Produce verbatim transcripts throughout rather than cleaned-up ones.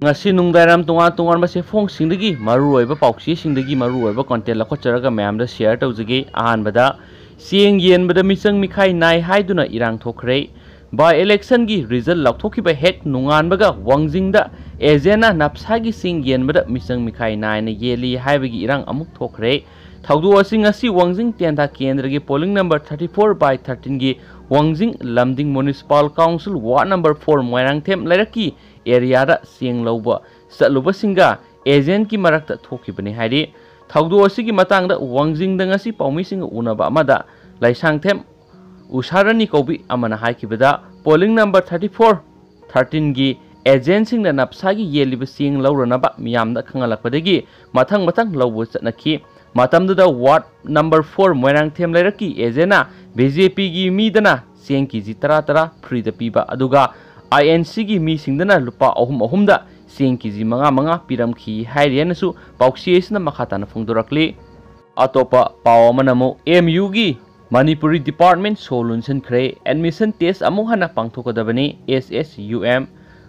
ꯉꯁꯤ ꯅꯨꯡꯗꯥꯡꯋꯥꯏꯔꯝ ꯇꯣꯉꯥꯟ ꯇꯣꯉꯥꯟꯕ ꯆꯦꯐꯣꯡꯁꯤꯡꯗꯒꯤ ꯃꯔꯨꯑꯣꯏꯕ ꯄꯥꯎꯆꯦꯁꯤꯡꯗꯒꯤ ꯃꯔꯨꯑꯣꯏꯕ content ꯂꯧꯈꯠꯆꯔꯒ ꯃꯌꯥꯝꯗ share ꯇꯧꯖꯒꯦ꯫ ꯑꯍꯥꯟꯕꯗ, ꯆꯦꯡ ꯌꯦꯟꯕꯗ ꯃꯤꯆꯪ ꯃꯤꯈꯥꯏ ꯅꯥꯏ ꯍꯥꯏꯗꯨꯅ ꯏꯔꯥꯡ ꯊꯣꯛꯈ꯭ꯔꯦ꯫ By election ꯒꯤ result ꯂꯥꯎꯊꯣꯛꯈꯤꯕ ꯍꯦꯛ ꯅꯣꯡꯉꯥꯟꯕꯒ ꯋꯥꯡꯖꯤꯡꯗ agent ꯅ ꯅꯞꯁꯥꯒꯤ ꯆꯦꯡ ꯌꯦꯟꯕꯗ ꯃꯤꯆꯪ ꯃꯤꯈꯥꯏ ꯅꯥꯏꯅ ꯌꯦꯜꯂꯤ ꯍꯥꯏꯕꯒꯤ ꯏꯔꯥꯡ ꯑꯃꯨꯛ ꯊꯣꯛꯈ꯭ꯔꯦ꯫ ꯊꯧꯗꯣꯛ ꯑꯁꯤ ꯉꯁꯤ ꯋꯥꯡꯖꯤꯡ ꯇꯦꯟꯊꯥ ꯀꯦꯟꯗ꯭ꯔꯒꯤ polling number thirty four by thirteen ꯒꯤ ꯋꯥꯡꯖꯤꯡ ꯂꯝꯗꯤꯡ Municipal Council ward number four Moirangthem ꯂꯩꯔꯛꯀꯤ area ꯗ ꯆꯦꯡ ꯂꯧꯕ ꯆꯠꯂꯨꯕꯁꯤꯡꯒ agent ꯀꯤ ꯃꯔꯛꯇ ꯊꯣꯛꯈꯤꯕꯅꯤ ꯍꯥꯏꯔꯤ꯫ ꯊꯧꯗꯣꯛ ꯑꯁꯤꯒꯤ ꯃꯇꯥꯡꯗ ꯋꯥꯡꯖꯤꯡꯗ ꯉꯁꯤ ꯄꯥꯎꯃꯤꯁꯤꯡꯒ ꯎꯅꯕ ꯑꯃꯗ ꯂꯥꯏꯁꯥꯡꯊꯦꯝ ꯎꯁꯥꯔꯥꯅꯤ ꯀꯧꯕꯤ ꯑꯃꯅ ꯍꯥꯏꯈꯤꯕꯗ, polling number thirty four thirteen ꯒꯤ agent ꯁꯤꯡꯅ ꯅꯞꯁꯥꯒꯤ ꯌꯦꯜꯂꯤꯕ ꯆꯦꯡ ꯂꯧꯔꯅꯕ ꯃꯤꯌꯥꯝꯗ ꯈꯪꯍꯜꯂꯛꯄꯗꯒꯤ ꯃꯊꯪ ꯃꯊꯪ ꯂꯧꯕ ꯆꯠꯅꯈꯤ꯫ ꯃꯇꯝꯗꯨꯗ ward number four Moirangthem ꯂꯩꯔꯛꯀꯤ agent ꯅ BJP ꯒꯤ ꯃꯤꯗꯅ ꯆꯦꯡ KG ꯇꯔꯥ ꯇꯔꯥ free ꯗ ꯄꯤꯕ, ꯑꯗꯨꯒ INC ꯒꯤ ꯃꯤꯁꯤꯡꯗꯅ ꯂꯨꯄꯥ ꯑꯍꯨꯝ ꯑꯍꯨꯝꯗ ꯆꯦꯡ KG ꯃꯉꯥ ꯃꯉꯥ ꯄꯤꯔꯝꯈꯤ ꯍꯥꯏꯔꯤ ꯍꯥꯏꯅꯁꯨ ꯄꯥꯎꯆꯦ ꯑꯁꯤꯅ ꯃꯈꯥ ꯇꯥꯅ ꯐꯣꯡꯗꯣꯔꯛꯂꯤ꯫ ꯑꯇꯣꯞꯄ ꯄꯥꯎ ꯑꯃꯅ ꯑꯃꯨꯛ MU ꯒꯤ ꯃꯅꯤꯄꯨꯔꯤ department ꯁꯣ ꯂꯣꯟꯁꯤꯟꯈ꯭ꯔꯦ꯫ Admission test ꯑꯃꯨꯛ ꯍꯟꯅ ꯄꯥꯡꯊꯣꯛꯀꯗꯕꯅꯤ꯫ SSUM,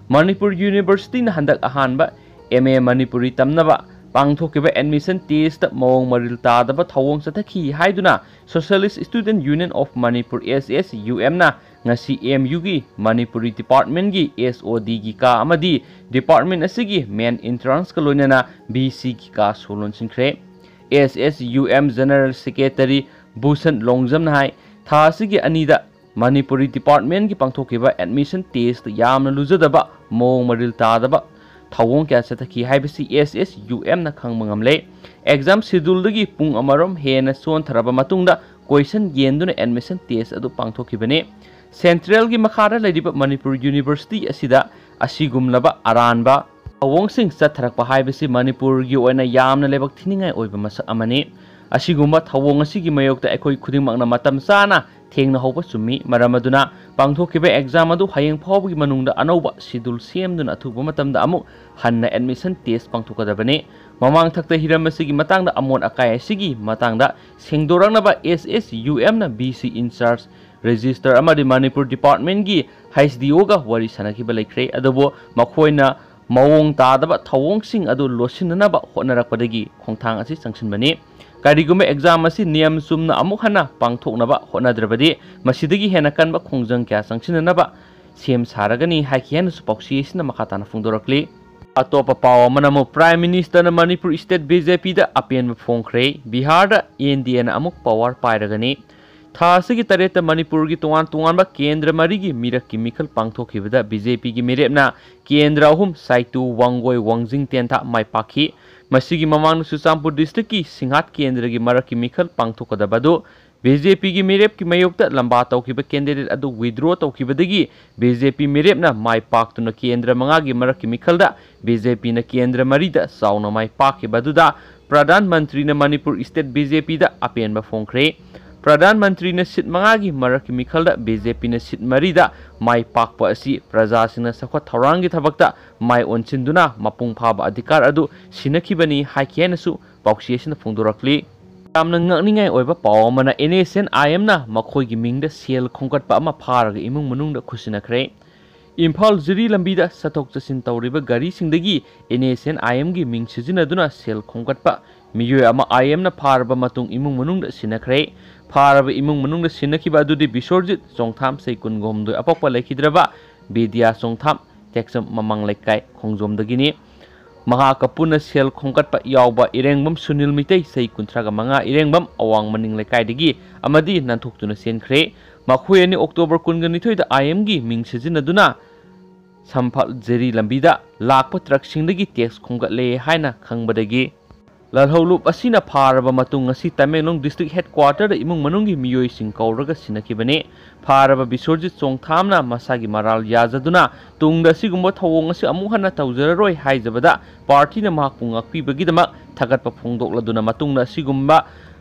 ꯃꯅꯤꯄꯨꯔ University ꯅ ꯍꯟꯗꯛ ꯑꯍꯥꯟꯕ MA ꯃꯅꯤꯄꯨꯔꯤ ꯇꯝꯅꯕ ꯄꯥꯡꯊꯣꯛꯈꯤꯕ admission test ꯇ ꯃꯑꯣꯡ ꯃꯔꯤꯜ ꯇꯥꯗꯕ ꯊꯧꯑꯣꯡ ꯆꯠꯊꯈꯤ ꯍꯥꯏꯗꯨꯅ Socialist Student Union of Manipur, SSUM ꯅ ꯉꯁꯤ MU ꯒꯤ ꯃꯅꯤꯄꯨꯔꯤ department ꯒꯤ SOD ꯒꯤ ꯀꯥ ꯑꯃꯗꯤ department ꯑꯁꯤꯒꯤ main entrance ꯀ ꯂꯣꯏꯅꯅ VC ꯒꯤ ꯀꯥ ꯁꯣ ꯂꯣꯟꯁꯤꯟꯈ꯭ꯔꯦ꯫ SSUM General Secretary ꯚꯨꯁꯟ ꯂꯣꯡꯖꯝꯅ ꯍꯥꯏ, ꯊꯥ ꯑꯁꯤꯒꯤ ꯑꯅꯤꯗ ꯃꯅꯤꯄꯨꯔꯤ department ꯀꯤ ꯄꯥꯡꯊꯣꯛꯈꯤꯕ admission test ꯇ ꯌꯥꯝꯅ ꯂꯨꯖꯗꯕ, ꯃꯑꯣꯡ ꯃꯔꯤꯜ ꯇꯥꯗꯕ ꯊꯧꯑꯣꯡ ꯀꯌꯥ ꯆꯠꯊꯈꯤ ꯍꯥꯏꯕꯁꯤ SSUM ꯅ ꯈꯪꯕ ꯉꯝꯂꯦ꯫ Exam schedule ꯗꯒꯤ ꯄꯨꯡ ꯑꯃꯔꯣꯝ ꯍꯦꯟꯅ ꯆꯣꯟꯊꯔꯕ ꯃꯇꯨꯡꯗ question ꯌꯦꯟꯗꯨꯅ admission test ꯑꯗꯨ ꯄꯥꯡꯊꯣꯛꯈꯤꯕꯅꯤ꯫ Central ꯒꯤ ꯃꯈꯥꯗ ꯂꯩꯔꯤꯕ ꯃꯅꯤꯄꯨꯔ University ꯑꯁꯤꯗ ꯑꯁꯤꯒꯨꯝꯂꯕ ꯑꯔꯥꯟꯕ ꯊꯧꯑꯣꯡꯁꯤꯡ ꯆꯠꯊꯔꯛꯄ ꯍꯥꯏꯕꯁꯤ ꯃꯅꯤꯄꯨꯔꯒꯤ ꯑꯣꯏꯅ ꯌꯥꯝꯅ ꯂꯥꯏꯕꯛ ꯊꯤꯅꯤꯡꯉꯥꯏ ꯑꯣꯏꯕ ꯃꯁꯛ ꯑꯃꯅꯤ꯫ ꯑꯁꯤꯒꯨꯝꯕ ꯊꯧꯑꯣꯡ ꯑꯁꯤꯒꯤ ꯃꯥꯌꯣꯛꯇ ꯑꯩꯈꯣꯏ ꯈꯨꯗꯤꯡꯃꯛꯅ ꯃꯇꯝ ꯆꯥꯅ ꯊꯦꯡꯅꯍꯧꯕ ꯆꯨꯝꯃꯤ꯫ ꯃꯔꯝ ꯑꯗꯨꯅ ꯄꯥꯡꯊꯣꯛꯈꯤꯕ exam ꯑꯗꯨ ꯍꯌꯦꯡ ꯐꯥꯎꯕꯒꯤ ꯃꯅꯨꯡꯗ ꯑꯅꯧꯕ schedule ꯁꯦꯝꯗꯨꯅ ꯑꯊꯨꯕ ꯃꯇꯝꯗ ꯑꯃꯨꯛ ꯍꯟꯅ admission test ꯄꯥꯡꯊꯣꯛꯀꯗꯕꯅꯤ꯫ ꯃꯃꯥꯡ ꯊꯛꯇ ꯍꯤꯔꯝ ꯑꯁꯤꯒꯤ ꯃꯇꯥꯡꯗ ꯑꯃꯣꯠ ꯑꯀꯥꯏ ꯑꯁꯤꯒꯤ ꯃꯇꯥꯡꯗ ꯁꯦꯡꯗꯣꯔꯛꯅꯕ SSUM ꯅ VC in charge, registrar ꯑꯃꯗꯤ ꯃꯅꯤꯄꯨꯔ department ꯀꯤ HDO ꯒ ꯋꯥꯔꯤ ꯁꯥꯟꯅꯈꯤꯕ ꯂꯩꯈ꯭ꯔꯦ꯫ ꯑꯗꯨꯕꯨ ꯃꯈꯣꯏꯅ ꯃꯑꯣꯡ ꯇꯥꯗꯕ ꯊꯧꯑꯣꯡꯁꯤꯡ ꯑꯗꯨ ꯂꯣꯠꯁꯤꯟꯅꯅꯕ ꯍꯣꯠꯅꯔꯛꯄꯗꯒꯤ ꯈꯣꯡꯊꯥꯡ ꯑꯁꯤ ꯆꯪꯁꯤꯟꯕꯅꯤ꯫ ꯀꯔꯤꯒꯨꯝꯕ ꯑꯦꯛꯖꯥꯝ ꯑꯁꯤ ꯅꯤꯌꯝ ꯆꯨꯝꯅ ꯑꯃꯨꯛ ꯍꯟꯅ ꯄꯥꯡꯊꯣꯛꯅꯕ ꯍꯣꯠꯅꯗ꯭ꯔꯕꯗꯤ, ꯃꯁꯤꯗꯒꯤ ꯍꯦꯟꯅ ꯀꯟꯕ ꯈꯣꯡꯖꯪ ꯀꯌꯥ ꯆꯪꯁꯤꯟꯅꯅꯕ ꯁꯦꯝ ꯁꯥꯔꯒꯅꯤ ꯍꯥꯏꯈꯤ ꯍꯥꯏꯅꯁꯨ ꯄꯥꯎꯆꯦ ꯑꯁꯤꯅ ꯃꯈꯥ ꯇꯥꯅ ꯐꯣꯡꯗꯣꯔꯛꯂꯤ꯫ ꯑꯇꯣꯞꯄ ꯄꯥꯎ ꯑꯃꯅ ꯑꯃꯨꯛ Prime Ministerꯅ ꯃꯅꯤꯄꯨꯔ state BJPꯗ ꯑꯄꯦꯟꯕ ꯐꯣꯡꯈ꯭ꯔꯦ꯫ ꯕꯤꯍꯥꯔꯗ NDAꯅ ꯑꯃꯨꯛ power ꯄꯥꯏꯔꯒꯅꯤ꯫ ꯊꯥ ꯑꯁꯤꯒꯤ ꯇꯔꯦꯠꯇ ꯃꯅꯤꯄꯨꯔꯒꯤ ꯇꯣꯉꯥꯟ ꯇꯣꯉꯥꯟꯕ ꯀꯦꯟꯗ꯭ꯔ ꯃꯔꯤꯒꯤ ꯃꯤꯔꯛꯀꯤ ꯃꯤꯈꯜ ꯄꯥꯡꯊꯣꯛꯈꯤꯕꯗ BJPꯒꯤ ꯃꯤꯔꯦꯞꯅ ꯀꯦꯟꯗ꯭ꯔ ꯑꯍꯨꯝ, ꯁꯥꯏꯇꯨ, ꯋꯥꯡꯒꯣꯏ, ꯋꯥꯡꯖꯤꯡ ꯇꯦꯟꯊꯥ ꯃꯥꯏ ꯄꯥꯛꯈꯤ꯫ ꯃꯁꯤꯒꯤ ꯃꯃꯥꯡꯗ ꯆꯨꯔꯆꯥꯟꯄꯨꯔ districtꯀꯤ ꯁꯤꯡꯍꯥꯠ ꯀꯦꯟꯗ꯭ꯔꯒꯤ ꯃꯔꯛꯀꯤ ꯃꯤꯈꯜ ꯄꯥꯡꯊꯣꯛꯀꯗꯕ ꯑꯗꯨ BJPꯒꯤ ꯃꯤꯔꯦꯞꯀꯤ ꯃꯥꯌꯣꯛꯇ ꯂꯝꯕꯥ ꯇꯧꯈꯤꯕ candidate ꯑꯗꯨ withdraw ꯇꯧꯈꯤꯕꯗꯒꯤ BJP ꯃꯤꯔꯦꯞꯅ ꯃꯥꯏ ꯄꯥꯛꯇꯨꯅ ꯀꯦꯟꯗ꯭ꯔ ꯃꯉꯥꯒꯤ ꯃꯔꯛꯀꯤ ꯃꯤꯈꯜꯗ BJPꯅ ꯀꯦꯟꯗ꯭ꯔ ꯃꯔꯤꯗ ꯆꯥꯎꯅ ꯃꯥꯏ ꯄꯥꯛꯈꯤꯕ ꯑꯗꯨꯗ ꯄ꯭ꯔꯙꯥꯟ ꯃꯟꯇ꯭ꯔꯤꯅ ꯃꯅꯤꯄꯨꯔ state BJPꯗ ꯑꯄꯦꯟꯕ ꯐꯣꯡꯈ꯭ꯔꯦ꯫ ꯄ꯭ꯔꯙꯥꯟ ꯃꯟꯇ꯭ꯔꯤꯅ seat ꯃꯉꯥꯒꯤ ꯃꯔꯛꯀꯤ ꯃꯤꯈꯜꯗ BJPꯅ seat ꯃꯔꯤꯗ ꯃꯥꯏ ꯄꯥꯛꯄ ꯑꯁꯤ ꯄ꯭ꯔꯖꯥꯁꯤꯡꯅ ꯆꯥꯎꯈꯠ ꯊꯧꯔꯥꯡꯒꯤ ꯊꯕꯛꯇ ꯃꯥꯏ ꯑꯣꯟꯁꯤꯟꯗꯨꯅ ꯃꯄꯨꯡ ꯐꯥꯕ ꯑꯙꯤꯀꯥꯔ ꯑꯗꯨ ꯁꯤꯟꯅꯈꯤꯕꯅꯤ ꯍꯥꯏꯈꯤ ꯍꯥꯏꯅꯁꯨ ꯄꯥꯎꯆꯦ ꯑꯁꯤꯅ ꯐꯣꯡꯗꯣꯔꯛꯂꯤ꯫ ꯌꯥꯝꯅ ꯉꯛꯅꯤꯡꯉꯥꯏ ꯑꯣꯏꯕ ꯄꯥꯎ ꯑꯃꯅ NSCN-IMꯅ ꯃꯈꯣꯏꯒꯤ ꯃꯤꯡꯗ ꯁꯦꯜ ꯈꯣꯝꯒꯠꯄ ꯑꯃ ꯐꯥꯔꯒ ꯏꯃꯨꯡ ꯃꯅꯨꯡꯗ ꯈꯨꯠꯁꯤꯟꯅꯈ꯭ꯔꯦ꯫ ꯏꯝꯐꯥꯜ ꯖꯤꯔꯤ ꯂꯝꯕꯤꯗ ꯆꯠꯊꯣꯛ ꯆꯠꯁꯤꯟ ꯇꯧꯔꯤꯕ ꯒꯥꯔꯤꯁꯤꯡꯗꯒꯤ NSCN-IMꯒꯤ ꯃꯤꯡ ꯁꯤꯖꯤꯟꯅꯗꯨꯅ ꯁꯦꯜ ꯈꯣꯝꯒꯠꯄ ꯃꯤꯑꯣꯏ ꯑꯃ IMꯅ ꯐꯥꯔꯕ ꯃꯇꯨꯡ ꯏꯃꯨꯡ ꯃꯅꯨꯡꯗ ꯁꯤꯟꯅꯈ꯭ꯔꯦ꯫ ꯐꯥꯔꯕ ꯏꯃꯨꯡ ꯃꯅꯨꯡꯗ ꯁꯤꯟꯅꯈꯤꯕ ꯑꯗꯨꯗꯤ ꯕꯤꯁꯣꯔꯖꯤꯠ ꯆꯣꯡꯊꯥꯝ, ꯆꯍꯤ ꯀꯨꯟꯒꯍꯨꯝꯗꯣꯏ, ꯑꯄꯣꯛꯄ ꯂꯩꯈꯤꯗ꯭ꯔꯕ ꯕꯤꯗ꯭ꯌꯥ ꯆꯣꯡꯊꯥꯝ, ꯇꯦꯛꯆꯝ ꯃꯃꯥꯡ ꯂꯩꯀꯥꯏ ꯈꯣꯡꯖꯣꯝꯗꯒꯤꯅꯤ꯫ ꯃꯍꯥꯛꯀ ꯄꯨꯟꯅ ꯁꯦꯜ ꯈꯣꯝꯒꯠꯄ ꯌꯥꯎꯕ ꯏꯔꯦꯡꯕꯝ ꯁꯨꯅꯤꯜ ꯃꯤꯇꯩ, ꯆꯍꯤ ꯀꯨꯟꯊ꯭ꯔꯥꯒ ꯃꯉꯥ, ꯏꯔꯦꯡꯕꯝ ꯑꯋꯥꯡ ꯃꯅꯤꯡ ꯂꯩꯀꯥꯏꯗꯒꯤ ꯑꯃꯗꯤ ꯅꯥꯟꯊꯣꯛꯇꯨꯅ ꯆꯦꯟꯈ꯭ꯔꯦ꯫ ꯃꯈꯣꯏ ꯑꯅꯤ October ꯀꯨꯟꯒ ꯅꯤꯊꯣꯏꯗ IMꯒꯤ ꯃꯤꯡ ꯁꯤꯖꯤꯟꯅꯗꯨꯅ ꯁꯝꯐꯥꯜ ꯖꯤꯔꯤ ꯂꯝꯕꯤꯗ ꯂꯥꯛꯄ ꯇ꯭ꯔꯛꯁꯤꯡꯗꯒꯤ ꯇꯦꯛꯁ ꯈꯣꯝꯒꯠꯂꯦ ꯍꯥꯏꯅ ꯈꯪꯕꯗꯒꯤ ꯂꯥꯜꯍꯧꯂꯨꯞ ꯑꯁꯤꯅ ꯐꯥꯔꯕ ꯃꯇꯨꯡ ꯉꯁꯤ ꯇꯃꯦꯡꯂꯣꯡ district headquarterꯗ ꯏꯃꯨꯡ ꯃꯅꯨꯡꯒꯤ ꯃꯤꯑꯣꯏꯁꯤꯡ ꯀꯧꯔꯒ ꯁꯤꯟꯅꯈꯤꯕꯅꯤ꯫ ꯐꯥꯔꯕ ꯕꯤꯁꯣꯔꯖꯤꯠ ꯆꯣꯡꯊꯥꯝꯅ ꯃꯁꯥꯒꯤ ꯃꯔꯥꯜ ꯌꯥꯖꯗꯨꯅ ꯇꯨꯡꯗ ꯑꯁꯤꯒꯨꯝꯕ ꯊꯧꯑꯣꯡ ꯑꯁꯤ ꯑꯃꯨꯛ ꯍꯟꯅ ꯇꯧꯖꯔꯔꯣꯏ ꯍꯥꯏꯖꯕꯗ partyꯅ ꯃꯍꯥꯛꯄꯨ ꯉꯥꯛꯄꯤꯕꯒꯤꯗꯃꯛ ꯊꯥꯒꯠꯄ ꯐꯣꯡꯗꯣꯛꯂꯗꯨꯅ ꯃꯇꯨꯡꯗ ꯑꯁꯤꯒꯨꯝꯕ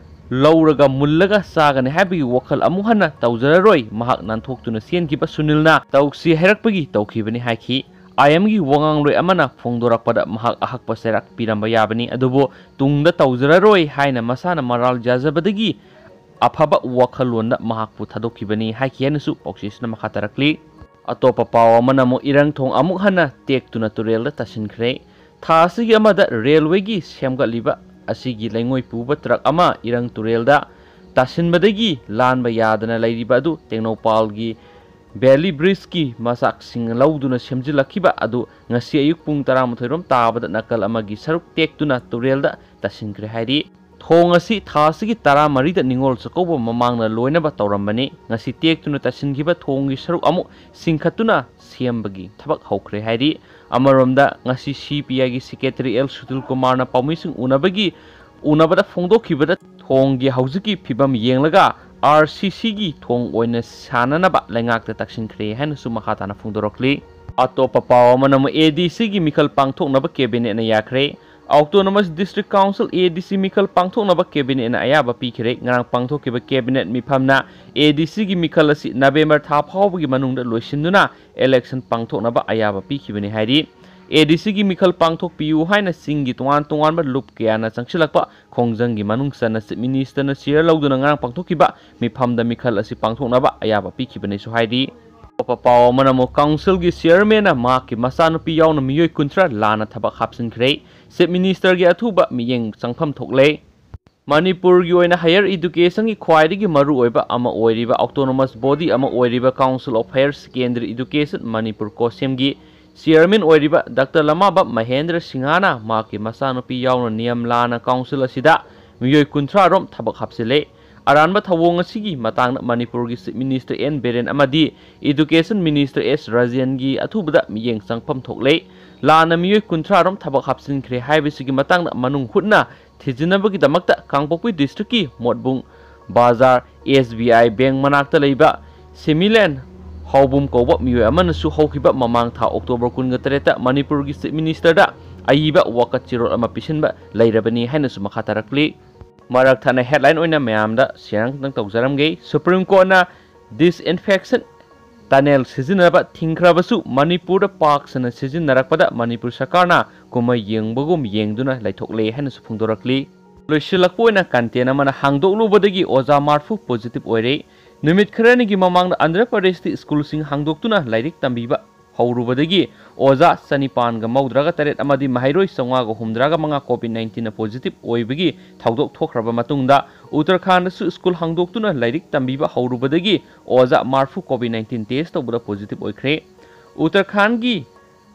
ꯂꯧꯔꯒ ꯃꯨꯜꯂꯒ ꯆꯥꯒꯅꯤ ꯍꯥꯏꯕꯒꯤ ꯋꯥꯈꯜ ꯑꯃꯨꯛ ꯍꯟꯅ ꯇꯧꯖꯔꯔꯣꯏ, ꯃꯍꯥꯛ ꯅꯥꯟꯊꯣꯛꯇꯨꯅ ꯆꯦꯟꯈꯤꯕ ꯁꯨꯅꯤꯜꯅ ꯇꯧꯁꯤ ꯍꯥꯏꯔꯛꯄꯒꯤ ꯇꯧꯈꯤꯕꯅꯤ ꯍꯥꯏꯈꯤ꯫ IMꯒꯤ ꯋꯥꯉꯥꯡꯂꯣꯏ ꯑꯃꯅ ꯐꯣꯡꯗꯣꯔꯛꯄꯗ ꯃꯍꯥꯛ ꯑꯍꯛꯄ ꯆꯩꯔꯥꯛ ꯄꯤꯔꯝꯕ ꯌꯥꯕꯅꯤ, ꯑꯗꯨꯕꯨ ꯇꯨꯡꯗ ꯇꯧꯖꯔꯔꯣꯏ ꯍꯥꯏꯅ ꯃꯁꯥꯅ ꯃꯔꯥꯜ ꯌꯥꯖꯕꯗꯒꯤ ꯑꯐꯕ ꯋꯥꯈꯜꯂꯣꯟꯗ ꯃꯍꯥꯛꯄꯨ ꯊꯥꯗꯣꯛꯈꯤꯕꯅꯤ ꯍꯥꯏꯈꯤ ꯍꯥꯏꯅꯁꯨ ꯄꯥꯎꯆꯦꯁꯤꯅ ꯃꯈꯥ ꯇꯥꯔꯛꯂꯤ꯫ ꯑꯇꯣꯞꯄ ꯄꯥꯎ ꯑꯃꯅ ꯑꯃꯨꯛ ꯏꯔꯪ ꯊꯣꯡ ꯑꯃꯨꯛ ꯍꯟꯅ ꯇꯦꯛꯇꯨꯅ ꯇꯨꯔꯦꯜꯗ ꯇꯥꯁꯤꯟꯈ꯭ꯔꯦ꯫ ꯊꯥ ꯑꯁꯤꯒꯤ ꯑꯃꯗ ꯔꯦꯜꯋꯦꯒꯤ ꯁꯦꯝꯒꯠꯂꯤꯕ ꯑꯁꯤꯒꯤ ꯂꯩꯉꯣꯏ ꯄꯨꯕ ꯇ꯭ꯔꯛ ꯑꯃ ꯏꯔꯪ ꯇꯨꯔꯦꯜꯗ ꯇꯥꯁꯤꯟꯕꯗꯒꯤ ꯂꯥꯟꯕ ꯌꯥꯗꯅ ꯂꯩꯔꯤꯕ ꯑꯗꯨ ꯇꯦꯡꯅꯧꯄꯥꯜꯒꯤ ꯕꯦꯂꯤ ꯕ꯭ꯔꯤꯖꯀꯤ ꯃꯆꯥꯛꯁꯤꯡ ꯂꯧꯗꯨꯅ ꯁꯦꯝꯖꯤꯜꯂꯛꯈꯤꯕ ꯑꯗꯨ ꯉꯁꯤ ꯑꯌꯨꯛ ꯄꯨꯡ ꯇꯔꯥꯃꯥꯊꯣꯏ ꯔꯣꯝ ꯇꯥꯕꯗ ꯅꯥꯀꯜ ꯑꯃꯒꯤ ꯁꯔꯨꯛ ꯇꯦꯛꯇꯨꯅ ꯇꯨꯔꯦꯜꯗ ꯇꯥꯁꯤꯟꯈ꯭ꯔꯦ ꯍꯥꯏꯔꯤ꯫ ꯊꯣꯡ ꯑꯁꯤ ꯊꯥ ꯑꯁꯤꯒꯤ ꯇꯔꯥꯃꯔꯤꯗ ꯅꯤꯉꯣꯜ ꯆꯥꯛꯀꯧꯕ ꯃꯃꯥꯡꯗ ꯂꯣꯏꯅꯕ ꯇꯧꯔꯝꯕꯅꯤ꯫ ꯉꯁꯤ ꯇꯦꯛꯇꯨꯅ ꯇꯥꯁꯤꯟꯈꯤꯕ ꯊꯣꯡꯒꯤ ꯁꯔꯨꯛ ꯑꯃꯨꯛ ꯆꯤꯡꯈꯠꯇꯨꯅ ꯁꯦꯝꯕꯒꯤ ꯊꯕꯛ ꯍꯧꯈ꯭ꯔꯦ ꯍꯥꯏꯔꯤ꯫ ꯑꯃꯔꯣꯝꯗ ꯉꯁꯤ ꯁꯤ ꯄꯤ ꯑꯥꯏꯒꯤ ꯁꯦꯀ꯭ꯔꯦꯇꯔꯤ ꯑꯦꯜ ꯁꯨꯇꯤꯜ ꯀꯨꯃꯥꯔꯅ ꯄꯥꯎꯃꯤꯁꯤꯡ ꯎꯅꯕꯒꯤ ꯎꯅꯕꯗ ꯐꯣꯡꯗꯣꯛꯈꯤꯕꯗ ꯊꯣꯡꯒꯤ ꯍꯧꯖꯤꯛꯀꯤ ꯐꯤꯕꯝ ꯌꯦꯡꯂꯒ ꯑꯥꯔ ꯁꯤ ꯁꯤꯒꯤ ꯊꯣꯡ ꯑꯣꯏꯅ ꯁꯥꯅꯅꯕ ꯂꯩꯉꯥꯛꯇ ꯇꯛꯁꯤꯟꯈ꯭ꯔꯦ ꯍꯥꯏꯅꯁꯨ ꯃꯈꯥ ꯇꯥꯅ ꯐꯣꯡꯗꯣꯔꯛꯂꯤ꯫ ꯑꯇꯣꯞꯄ ꯄꯥꯎ ꯑꯃꯅ ꯑꯃꯨꯛ ꯑꯦ ꯗꯤ ꯁꯤꯒꯤ ꯃꯤꯈꯜ ꯄꯥꯡꯊꯣꯛꯅꯕ ꯀꯦꯕꯤꯅꯦꯠꯅ ꯌꯥꯈ꯭ꯔꯦ꯫ ꯑꯣꯇꯣꯅꯣꯃꯁ ꯗꯤꯁꯇ꯭ꯔꯤꯛ ꯀꯥꯎꯟꯁꯤꯜ ꯑꯦ ꯗꯤ ꯁꯤ ꯃꯤꯈꯜ ꯄꯥꯡꯊꯣꯛꯅꯕ ꯀꯦꯕꯤꯅꯦꯠꯅ ꯑꯌꯥꯕ ꯄꯤꯈ꯭ꯔꯦ꯫ ꯉꯔꯥꯡ ꯄꯥꯡꯊꯣꯛꯈꯤꯕ ꯀꯦꯕꯤꯅꯦꯠ ꯃꯤꯐꯝꯅ ꯑꯦ ꯗꯤ ꯁꯤꯒꯤ ꯃꯤꯈꯜ ꯑꯁꯤ ꯅꯕꯦꯝꯕꯔ ꯊꯥ ꯐꯥꯎꯕꯒꯤ ꯃꯅꯨꯡꯗ ꯂꯣꯏꯁꯤꯟꯗꯨꯅ ꯏꯂꯦꯛꯁꯟ ꯄꯥꯡꯊꯣꯛꯅꯕ ꯑꯌꯥꯕ ꯄꯤꯈꯤꯕꯅꯤ ꯍꯥꯏꯔꯤ꯫ ꯑꯦ ꯗꯤ ꯁꯤꯒꯤ ꯃꯤꯈꯜ ꯄꯥꯡꯊꯣꯛꯄꯤꯌꯨ ꯍꯥꯏꯅ ꯆꯤꯡꯒꯤ ꯇꯣꯉꯥꯟ ꯇꯣꯉꯥꯟꯕ ꯂꯨꯞ ꯀꯌꯥꯅ ꯆꯪꯁꯤꯜꯂꯛꯄ ꯈꯣꯡꯖꯪꯒꯤ ꯃꯅꯨꯡ ꯆꯟꯅ ꯆꯤꯞ ꯃꯤꯅꯤꯁꯇꯔꯅ ꯆꯤꯌꯔ ꯂꯧꯗꯨꯅ ꯉꯔꯥꯡ ꯄꯥꯡꯊꯣꯛꯈꯤꯕ ꯃꯤꯐꯝꯗ ꯃꯤꯈꯜ ꯑꯁꯤ ꯄꯥꯡꯊꯣꯛꯅꯕ ꯑꯌꯥꯕ ꯄꯤꯈꯤꯕꯅꯤꯁꯨ ꯍꯥꯏꯔꯤ꯫ ꯑꯇꯣꯞꯄ ꯄꯥꯎ ꯑꯃꯅ ꯑꯃꯨꯛ ꯀꯥꯎꯟꯁꯤꯜꯒꯤ ꯆꯤꯌꯔꯃꯦꯟꯅ ꯃꯍꯥꯛꯀꯤ ꯃꯆꯥꯅꯨꯄꯤ ꯌꯥꯎꯅ ꯃꯤꯑꯣꯏ ꯀꯨꯟꯊ꯭ꯔꯥ ꯂꯥꯟꯅ ꯊꯕꯛ ꯍꯥꯞꯆꯤꯟꯈ꯭ꯔꯦ꯫ ꯆꯤꯞ ꯃꯤꯅꯤꯁꯇꯔꯒꯤ ꯑꯊꯨꯕ ꯃꯤꯠꯌꯦꯡ ꯆꯪꯐꯝ ꯊꯣꯛꯂꯦ꯫ ꯃꯅꯤꯄꯨꯔꯒꯤ ꯑꯣꯏꯅ ꯍꯥꯌꯔ ꯏꯗꯨꯀꯦꯁꯟꯒꯤ ꯈ꯭ꯋꯥꯏꯗꯒꯤ ꯃꯔꯨꯑꯣꯏꯕ ꯑꯃ ꯑꯣꯏꯔꯤꯕ ꯑꯣꯇꯣꯅꯣꯃꯁ ꯕꯣꯗꯤ ꯑꯃ ꯑꯣꯏꯔꯤꯕ council of higher secondary education Manipur ꯀꯣꯁꯦꯝꯒꯤ ꯆꯤꯌꯔꯃꯦꯟ ꯑꯣꯏꯔꯤꯕ ꯗꯥꯛꯇꯔ ꯂꯃꯥꯕꯝ ꯃꯍꯦꯟꯗ꯭ꯔ ꯁꯤꯡꯍꯅ ꯃꯍꯥꯛꯀꯤ ꯃꯆꯥꯅꯨꯄꯤ ꯌꯥꯎꯅ ꯅꯤꯌꯝ ꯂꯥꯟꯅ ꯀꯥꯎꯟꯁꯤꯜ ꯑꯁꯤꯗ ꯃꯤꯑꯣꯏ ꯀꯨꯟꯊ꯭ꯔꯥ ꯔꯣꯝ ꯊꯕꯛ ꯍꯥꯞꯆꯤꯜꯂꯦ꯫ ꯑꯔꯥꯟꯕ ꯊꯧꯑꯣꯡ ꯑꯁꯤꯒꯤ ꯃꯇꯥꯡꯗ ꯃꯅꯤꯄꯨꯔꯒꯤ ꯆꯤꯞ ꯃꯤꯅꯤꯁꯇꯔ ꯑꯦꯟ ꯕꯤꯔꯦꯟ ꯑꯃꯗꯤ ꯏꯗꯨꯀꯦꯁꯟ ꯃꯤꯅꯤꯁꯇꯔ ꯑꯦꯁ ꯔꯥꯖꯦꯟꯒꯤ ꯑꯊꯨꯕꯗ ꯃꯤꯠꯌꯦꯡ ꯆꯪꯐꯝ ꯊꯣꯛꯂꯦ꯫ ꯂꯥꯟꯅ ꯃꯤꯑꯣꯏ ꯀꯨꯟꯊ꯭ꯔꯥ ꯔꯣꯝ ꯊꯕꯛ ꯍꯥꯞꯆꯤꯟꯈ꯭ꯔꯦ ꯍꯥꯏꯕꯁꯤꯒꯤ ꯃꯇꯥꯡꯗ ꯃꯅꯨꯡ ꯍꯨꯠꯅ ꯊꯤꯖꯤꯟꯅꯕꯒꯤꯗꯃꯛꯇ ꯀꯥꯡꯄꯣꯛꯄꯤ ꯗꯤꯁꯇ꯭ꯔꯤꯛꯀꯤ ꯃꯣꯠꯕꯨꯡ ꯕꯖꯥꯔ ꯑꯦꯁ ꯕꯤ ꯑꯥꯏ ꯕꯦꯡ ꯃꯅꯥꯛꯇ ꯂꯩꯕ ꯁꯤꯃꯤꯂꯦꯟ ꯍꯥꯎꯕꯨꯝ ꯀꯧꯕ ꯃꯤꯑꯣꯏ ꯑꯃꯅꯁꯨ ꯍꯧꯈꯤꯕ ꯃꯃꯥꯡ ꯊꯥ ꯑꯣꯛꯇꯣꯕꯔ ꯀꯨꯟꯒ ꯇꯔꯦꯠꯇ ꯃꯅꯤꯄꯨꯔꯒꯤ ꯆꯤꯞ ꯃꯤꯅꯤꯁꯇꯔꯗ ꯑꯏꯕ ꯋꯥꯀꯠ ꯆꯦꯔꯣꯜ ꯑꯃ ꯄꯤꯁꯤꯟꯕ ꯂꯩꯔꯕꯅꯤ ꯍꯥꯏꯅꯁꯨ ꯃꯈꯥ ꯇꯥꯔꯛꯂꯤ꯫ ꯃꯔꯛ ꯊꯠꯅ ꯍꯦꯗꯂꯥꯏꯟ ꯑꯣꯏꯅ ꯃꯌꯥꯝꯗ ꯁꯤꯌꯔ ꯑꯃꯇꯪ ꯇꯧꯖꯔꯝꯒꯦ꯫ ꯁꯨꯄ꯭ꯔꯤꯝ ꯀꯣꯔꯠꯅ ꯗꯤꯁꯏꯟꯐꯦꯛꯁꯟ ꯇꯅꯦꯜ ꯁꯤꯖꯤꯟꯅꯕ ꯊꯤꯡꯈ꯭ꯔꯕꯁꯨ ꯃꯅꯤꯄꯨꯔꯗ ꯄꯥꯛ ꯁꯟꯅ ꯁꯤꯖꯤꯟꯅꯔꯛꯄꯗ ꯃꯅꯤꯄꯨꯔ ꯁꯔꯀꯥꯔꯅ ꯀꯨꯝꯍꯩ ꯌꯦꯡꯕꯒꯨꯝ ꯌꯦꯡꯗꯨꯅ ꯂꯩꯊꯣꯛꯂꯦ ꯍꯥꯏꯅꯁꯨ ꯐꯣꯡꯗꯣꯔꯛꯂꯤ꯫ ꯂꯣꯏꯁꯤꯜꯂꯛꯄ ꯑꯣꯏꯅ ꯀꯟꯇꯦꯟ ꯑꯃꯅ ꯍꯥꯡꯗꯣꯛꯂꯨꯕꯗꯒꯤ ꯑꯣꯖꯥ ꯃꯔꯐꯨ ꯄꯣꯖꯤꯇꯤꯚ ꯑꯣꯏꯔꯦ꯫ ꯅꯨꯃꯤꯠ ꯈꯔꯅꯤꯒꯤ ꯃꯃꯥꯡꯗ ꯑꯟꯙ꯭ꯔ ꯄ꯭ꯔꯗꯦꯁꯇ ꯁ꯭ꯀꯨꯜꯁꯤꯡ ꯍꯥꯡꯗꯣꯛꯇꯨꯅ ꯂꯥꯏꯔꯤꯛ ꯇꯝꯕꯤꯕ ꯍꯧꯔꯨꯕꯗꯒꯤ ꯑꯣꯖꯥ ꯆꯅꯤꯄꯥꯟꯒ ꯃꯧꯗ꯭ꯔꯥꯒ ꯇꯔꯦꯠ ꯑꯃꯗꯤ ꯃꯍꯩꯔꯣꯏ ꯆꯥꯝꯃꯉꯥꯒ ꯍꯨꯝꯗ꯭ꯔꯥꯒ ꯃꯉꯥ COVID nineteenꯅ positive ꯑꯣꯏꯕꯒꯤ ꯊꯧꯗꯣꯛ ꯊꯣꯛꯈ꯭ꯔꯕ ꯃꯇꯨꯡꯗ, ꯎꯠꯇꯔꯈꯥꯟꯗꯁꯨ ꯁ꯭ꯀꯨꯜ ꯍꯥꯡꯗꯣꯛꯇꯨꯅ ꯂꯥꯏꯔꯤꯛ ꯇꯝꯕꯤꯕ ꯍꯧꯔꯨꯕꯗꯒꯤ ꯑꯣꯖꯥ ꯃꯔꯐꯨ COVID nineteen test ꯇꯧꯕꯗ positive ꯑꯣꯏꯈ꯭ꯔꯦ꯫ ꯎꯠꯇꯔꯈꯥꯟꯒꯤ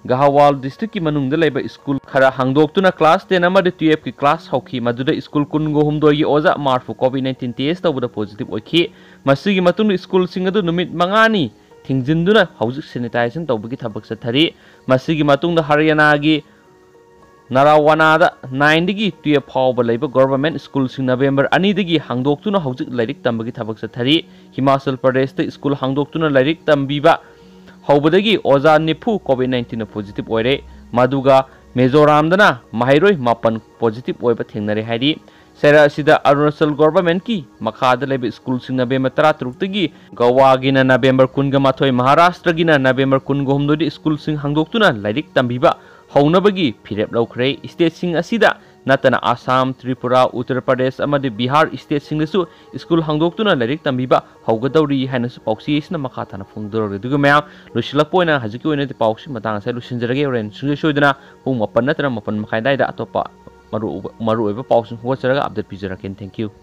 ꯒꯍꯋꯥꯜ districtꯀꯤ ꯃꯅꯨꯡꯗ ꯂꯩꯕ ꯁ꯭ꯀꯨꯜ ꯈꯔ ꯍꯥꯡꯗꯣꯛꯇꯨꯅ class ten ꯑꯃꯗꯤ twelveꯀꯤ class ꯍꯧꯈꯤ꯫ ꯃꯗꯨꯗ ꯁ꯭ꯀꯨꯜ ꯀꯨꯟꯒ ꯍꯨꯝꯗꯣꯏꯒꯤ ꯑꯣꯖꯥ ꯃꯔꯐꯨ COVID nineteen test ꯇꯧꯕꯗ positive ꯑꯣꯏꯈꯤ꯫ ꯃꯁꯤꯒꯤ ꯃꯇꯨꯡꯗ ꯁ꯭ꯀꯨꯜꯁꯤꯡ ꯑꯗꯨ ꯅꯨꯃꯤꯠ ꯃꯉꯥꯅꯤ ꯊꯤꯡꯖꯤꯟꯗꯨꯅ ꯍꯧꯖꯤꯛ sanitization ꯇꯧꯕꯒꯤ ꯊꯕꯛ ꯆꯠꯊꯔꯤ꯫ ꯃꯁꯤꯒꯤ ꯃꯇꯨꯡꯗ ꯍꯔꯤꯌꯥꯅꯥꯒꯤ ꯅꯔꯥꯋꯥꯅꯥꯗ nineꯗꯒꯤ twelve ꯐꯥꯎꯕ ꯂꯩꯕ government ꯁ꯭ꯀꯨꯜꯁꯤꯡ ꯅꯕꯦꯝꯕꯔ ꯑꯅꯤꯗꯒꯤ ꯍꯥꯡꯗꯣꯛꯇꯨꯅ ꯍꯧꯖꯤꯛ ꯂꯥꯏꯔꯤꯛ ꯇꯝꯕꯒꯤ ꯊꯕꯛ ꯆꯠꯊꯔꯤ꯫ ꯍꯤꯃꯥꯆꯜ ꯄ꯭ꯔꯗꯦꯁꯇ ꯁ꯭ꯀꯨꯜ ꯍꯥꯡꯗꯣꯛꯇꯨꯅ ꯂꯥꯏꯔꯤꯛ ꯇꯝꯕꯤꯕ ꯍꯧꯕꯗꯒꯤ ꯑꯣꯖꯥ ꯅꯤꯐꯨ COVID nineteenꯅ positive ꯑꯣꯏꯔꯦ꯫ ꯃꯗꯨꯒ ꯃꯤꯖꯣꯔꯥꯝꯗꯅ ꯃꯍꯩꯔꯣꯏ ꯃꯥꯄꯟ positive ꯑꯣꯏꯕ ꯊꯦꯡꯅꯔꯦ ꯍꯥꯏꯔꯤ꯫ ꯆꯩꯔꯥꯛ ꯑꯁꯤꯗ ꯑꯔꯨꯅꯥꯆꯜ governmentꯀꯤ ꯃꯈꯥꯗ ꯂꯩꯕ ꯁ꯭ꯀꯨꯜꯁꯤꯡ ꯅꯕꯦꯝꯕꯔ ꯇꯔꯥꯇꯔꯨꯛꯇꯒꯤ, ꯒꯋꯥꯒꯤꯅ ꯅꯕꯦꯝꯕꯔ ꯀꯨꯟꯒ ꯃꯥꯊꯣꯏ, ꯃꯍꯥꯔꯥꯁꯇ꯭ꯔꯒꯤꯅ ꯅꯕꯦꯝꯕꯔ ꯀꯨꯟꯒ ꯍꯨꯝꯗꯣꯏꯗ ꯁ꯭ꯀꯨꯜꯁꯤꯡ ꯍꯥꯡꯗꯣꯛꯇꯨꯅ ꯂꯥꯏꯔꯤꯛ ꯇꯝꯕꯤꯕ ꯍꯧꯅꯕꯒꯤ ꯐꯤꯔꯦꯞ ꯂꯧꯈ꯭ꯔꯦ꯫ Stateꯁꯤꯡ ꯑꯁꯤꯗ ꯅꯠꯇꯅ ꯑꯁꯥꯝ, ꯇ꯭ꯔꯤꯄꯨꯔꯥ, ꯎꯠꯇꯔ ꯄ꯭ꯔꯗꯦꯁ ꯑꯃꯗꯤ ꯕꯤꯍꯥꯔ stateꯁꯤꯡꯗꯁꯨ ꯁ꯭ꯀꯨꯜ ꯍꯥꯡꯗꯣꯛꯇꯨꯅ ꯂꯥꯏꯔꯤꯛ ꯇꯝꯕꯤꯕ ꯍꯧꯒꯗꯧꯔꯤ ꯍꯥꯏꯅꯁꯨ ꯄꯥꯎꯆꯦ ꯑꯁꯤꯅ ꯃꯈꯥ ꯇꯥꯅ ꯐꯣꯡꯗꯣꯔꯛꯂꯤ꯫ ꯑꯗꯨꯒ ꯃꯌꯥꯝ, ꯂꯣꯏꯁꯤꯜꯂꯛꯄ ꯑꯣꯏꯅ ꯍꯧꯖꯤꯛꯀꯤ ꯑꯣꯏꯅꯗꯤ ꯄꯥꯎꯁꯤ ꯃꯇꯥꯡ ꯑꯁꯤꯗ ꯂꯣꯏꯁꯤꯟꯖꯔꯒꯦ꯫ ꯍꯣꯔꯦꯟ ꯁꯨꯡꯁꯣꯏ ꯁꯣꯏꯗꯅ ꯄꯨꯡ ꯃꯥꯄꯟ ꯅꯠꯇ꯭ꯔꯒ ꯃꯥꯄꯟ ꯃꯈꯥꯏ ꯑꯗꯨꯋꯥꯏꯗ ꯑꯇꯣꯞꯄ ꯃꯔꯨ-, ꯃꯔꯨꯑꯣꯏꯕ ꯄꯥꯎꯁꯤꯡ ꯍꯧꯒꯠꯆꯔꯒ update ꯄꯤꯖꯔꯛꯀꯦ꯫ Thank you꯫